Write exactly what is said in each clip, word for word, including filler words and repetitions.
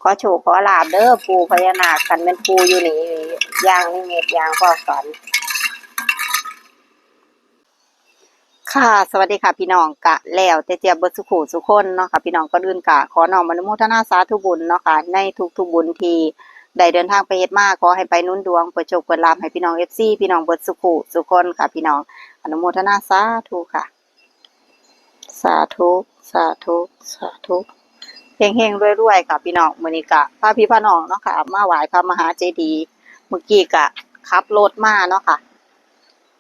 ขอโชคขอลาภเด้อปู่พญานาค คันแม่นปู่อยู่นี่ อย่างนิมิตอย่างความฝัน ค่ะ สวัสดีค่ะพี่น้อง กะแล้วแต่เจียบเบิดสุขุสุคนเนาะค่ะพี่น้อง ก่อนอื่นกะขอน้อมอนุโมทนาสาธุบุญเนาะค่ะ ในทุกๆบุญที่ได้เดินทางไปเฮ็ดมา ขอให้ไปหนุนดวง เปิดโชคเปิดลาภให้พี่น้องเอฟซี พี่น้องเบิดสุขุสุคนค่ะพี่น้อง อนุโมทนาสาธุค่ะ สาธุ สาธุ สาธุ เฮงๆรวยๆค่ะพี่น้อง มื้อนี้กะพาพี่พาน้องเนาะค่ะ มาไหว้พระมหาเจดีย์ เมื่อกี้กะขับรถมาเนาะค่ะ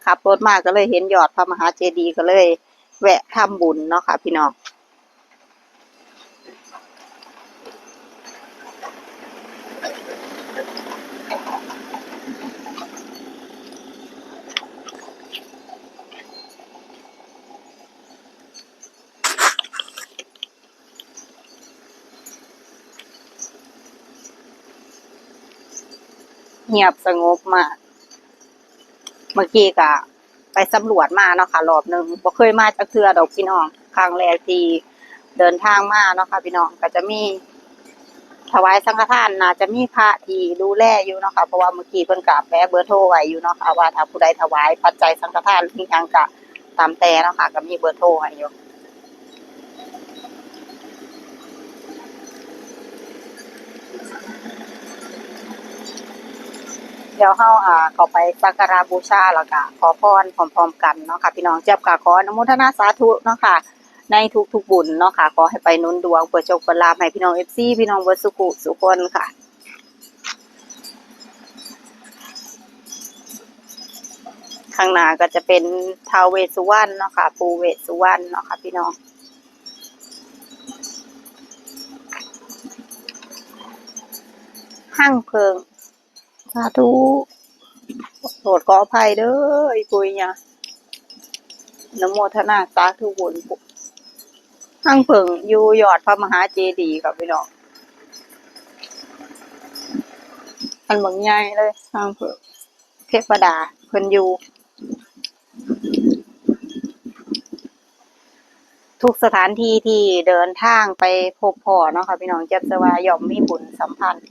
ขับรถมาก็เลยเห็นยอดพระมหาเจดีย์ ก็เลยแวะทำบุญเนาะค่ะพี่น้อง เงียบสงบมาก เมื่อกี้กะไปสำรวจมาเนาะค่ะ รอบหนึ่ง บ่เคยมาจักเทื่อดอกพี่น้อง ครั้งแรกที่เดินทางมาเนาะค่ะพี่น้อง ก็จะมีถวายสังฆทาน น่าจะมีพระที่ดูแลอยู่เนาะค่ะ เพราะว่าเมื่อกี้เพิ่นกะแปะเบอร์โทรไว้อยู่เนาะค่ะ ว่าถ้าผู้ใดถวายปัจจัยสังฆทานอิหยังกะตามแต่เนาะค่ะ ก็มีเบอร์โทรให้อยู่ เดี๋ยวเฮา อ่า เข้าไปสักการะบูชาแล้วกะขอพรพร้อมๆกันเนาะค่ะพี่น้อง เจี๊ยบกะขออนุโมทนาสาธุเนาะค่ะ ในทุกๆบุญเนาะค่ะ ขอให้ไปหนุนดวง เปิดโชคเปิดลาภให้พี่น้องเอฟซี พี่น้องเบิดสุขุสุคนค่ะ ข้างหน้าก็จะเป็นท้าวเวสสุวรรณเนาะค่ะ ปู่เวสสุวรรณเนาะค่ะพี่น้อง ฮั่งเพิง สาธุ โปรดขออภัยเด้อ อีปุยเนี่ย อนุโมทนาสาธุบุญ ฮั่งเพิงอยู่ยอดพระมหาเจดีย์ค่ะพี่น้อง อันบักใหญ่เลย ฮั่งเพิง เทวดาเพิ่นอยู่ ทุกสถานที่ที่เดินทางไปพบพ้อเนาะค่ะพี่น้อง เจี๊ยบเชื่อว่าย่อมมีบุญสัมพันธ์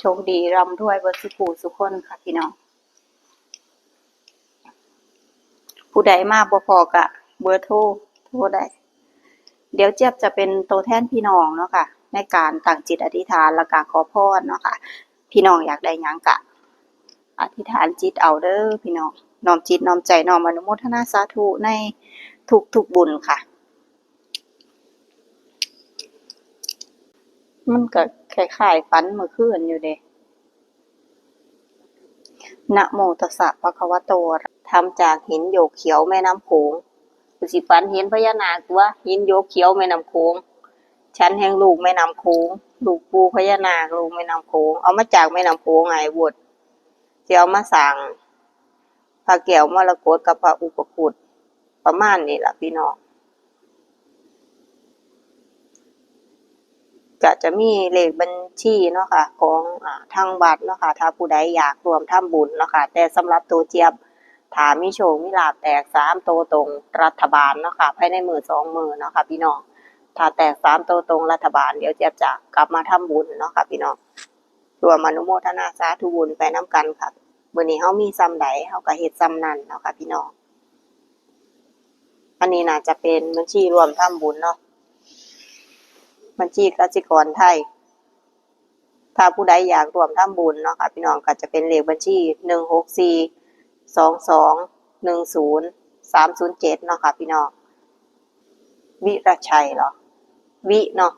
โชคดีร่ำรวยเบิดสุขุสุคนค่ะพี่น้อง ผู้ใดมาบ่พ้อกะเบอร์โทร โทรได้ เดี๋ยวเจี๊ยบจะเป็นตัวแทนพี่น้องเนาะค่ะ ในการตั้งจิตอธิษฐานแล้วกะขอพรเนาะค่ะ พี่น้องอยากได้หยังกะอธิษฐานจิตเอาเด้อพี่น้อง น้อมจิตน้อมใจ น้อมอนุโมทนาสาธุในทุกๆบุญค่ะ มันก็คล้ายๆฝันเมื่อคืนอยู่เด้ นะโมตัสสะภะคะวะโต ทำจากหินหยวกเขียวแม่น้ำโขง ก็สิฝันเห็นพญานาคตัว หินหยวกเขียวแม่น้ำโขง ฉันแห่งลูกแม่น้ำโขง ลูกปู่พญานาค ลูกแม่น้ำโขง เอามาจากแม่น้ำโขงไง บวช สิเอามาสร้างพระแก้วมรกตกับพระอุปคุต ประมาณนี้ล่ะพี่น้อง ก็จะมีเลขบัญชีเนาะค่ะ ของ อ่า ทางวัดเนาะค่ะ ถ้าผู้ใดอยากร่วมทำบุญเนาะค่ะ แต่สำหรับตัวเจี๊ยบ ถ้ามีโชคมีลาภแตกสามตัวตรงรัฐบาลเนาะค่ะ ภายในมื้อสองมื้อเนาะค่ะพี่น้อง ถ้าแตกสามตัวตรงรัฐบาล เดี๋ยวเจี๊ยบจะกลับมาทำบุญเนาะค่ะพี่น้อง ร่วมอนุโมทนาสาธุบุญไปนำกันค่ะ มื้อนี้เฮามีส่ำใด เฮาก็เฮ็ดส่ำนั้นเนาะค่ะพี่น้อง อันนี้น่าจะเป็นบัญชีร่วมทำบุญเนาะ บัญชีกสิกรไทย ถ้าผู้ใดอยากร่วมทำบุญเนาะค่ะพี่น้อง ก็จะเป็นเลขบัญชี หนึ่งหกสี่ สองสอง หนึ่งศูนย์ สามศูนย์เจ็ด เนาะค่ะพี่น้อง วิรชัยเหรอ วิเนาะ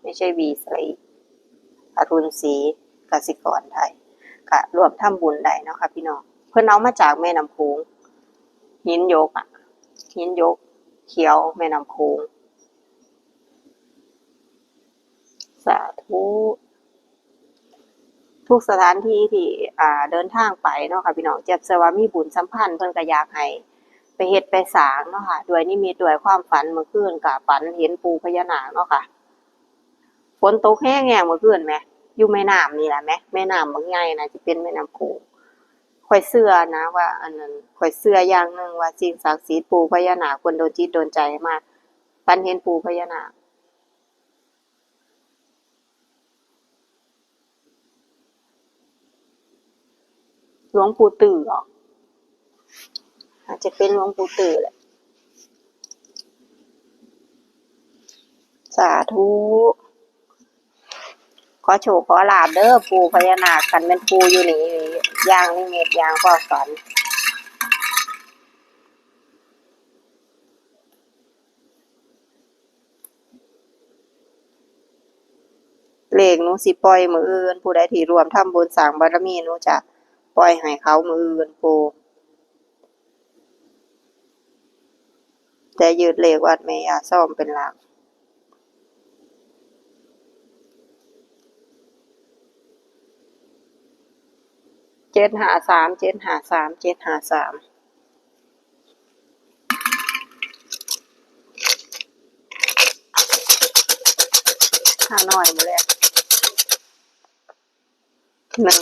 ไม่ใช่วีสระอี อรุณศรีกสิกรไทย ก็ร่วมทำบุญได้เนาะค่ะพี่น้อง เพิ่นเอามาจากแม่น้ำโขง หินหยวกอะ หินหยวกเขียวแม่น้ำโขง สาธุ ทุกสถานที่ที่ อ่า เดินทางไปเนาะค่ะพี่น้อง เจี๊ยบเชื่อว่ามีบุญสัมพันธ์ เพิ่นก็อยากให้ไปเฮ็ดไปสร้างเนาะค่ะ ด้วยนิมิตด้วยความฝัน เมื่อคืนก็ฝันเห็นปู่พญานาคเนาะค่ะ ฝนตกแฮงแฮงเมื่อคืนแหม อยู่แม่น้ำนี่ล่ะแหม แม่น้ำบักใหญ่น่าจะเป็นแม่น้ำโขง ข้อยเชื่อนะว่าอันนั้น ข้อยเชื่ออย่างหนึ่งว่าสิ่งศักดิ์สิทธิ์ปู่พญานาคเพิ่นโดนจิตโดนใจมา ฝันเห็นปู่พญานาค หลวงปู่ตื้อเหรอ อาจจะเป็นหลวงปู่ตื้อแหละ สาธุ ขอโชคขอลาภเด้อปู่พญานาค คันแม่นปู่อยู่นี่ ย่างนิมิตย่างความฝัน เลขหนูสิปล่อยมื้ออื่น ผู้ใดที่ร่วมทำบุญสร้างบารมี หนูจะปล่อยให้เขามื้ออื่นปู่ แต่ยึดเลขวัดแม่ย่าซ่อมเป็นหลัก เจ็ดห้าสาม เจ็ดห้าสาม เจ็ดห้าสาม ห้าน้อยมื้อแรก หนึ่ง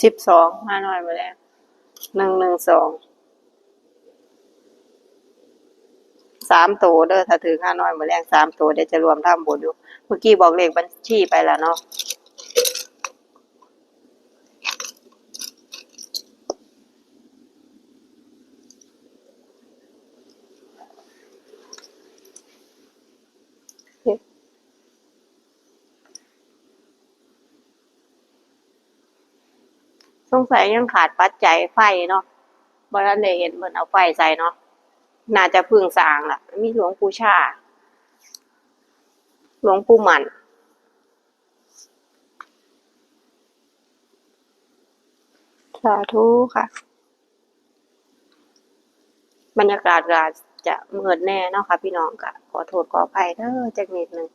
สิบสอง ห้าน้อยมื้อแรก หนึ่งหนึ่งสอง สามตัวเด้อ ถ้าถืกห้าน้อยมื้อแรกสามตัว เดี๋ยวจะร่วมทำบุญอยู่ เมื่อกี้บอกเลขบัญชีไปแล้วเนาะ สงสัยยังขาดปัจจัยไฟเนาะ บ่ทันได้เห็นเพิ่นเอาไฟใส่เนาะ น่าจะเพิ่งสร้างล่ะ มีหลวงปู่ชา หลวงปู่หมั่น สาธุค่ะ บรรยากาศก็อาจจะมืดแน่เนาะค่ะพี่น้อง ก็ขอโทษขออภัยเด้อจักนิดหนึ่ง